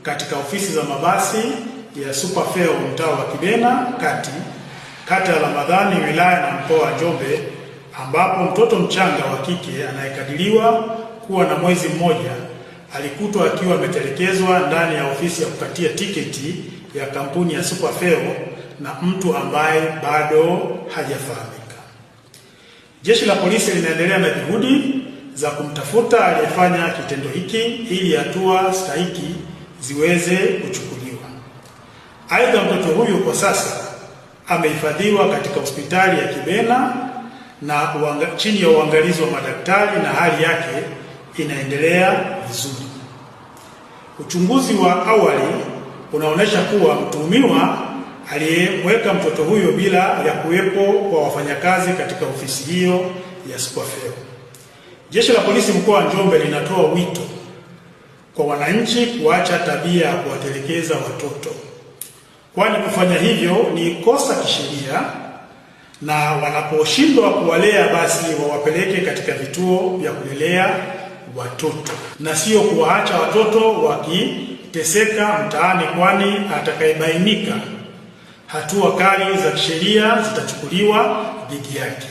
katika ofisi za mabasi ya Superfeo mtaa wa Kibena kati, kata ya Ramadhani, wilaya na mkoa wa Njombe, ambapo mtoto mchanga wa kike anayekadiriwa kuwa na mwezi mmoja alikutwa akiwa ametelekezwa ndani ya ofisi ya kukatia tiketi ya kampuni ya Superfeo na mtu ambaye bado hajafahamika. Jeshi la polisi linaendelea na juhudi za kumtafuta aliyefanya kitendo hiki ili hatua stahiki ziweze kuchukuliwa. Aidha, mtoto huyu kwa sasa amehifadhiwa katika hospitali ya Kibena na chini ya uangalizi wa madaktari na hali yake inaendelea vizuri. Uchunguzi wa awali unaonyesha kuwa mtuhumiwa aliyemweka mtoto huyo bila ya kuwepo kwa wafanyakazi katika ofisi hiyo ya Superfeo. Jeshi la Polisi mkoa wa Njombe linatoa wito kwa wananchi kuacha tabia ya kuwatelekeza watoto, kwani kufanya hivyo ni kosa kisheria, na wanaposhindwa kuwalea basi wawapeleke katika vituo vya kulelea watoto na sio kuwaacha watoto wakiteseka mtaani, kwani atakayebainika hatua kali za kisheria zitachukuliwa dhidi yake.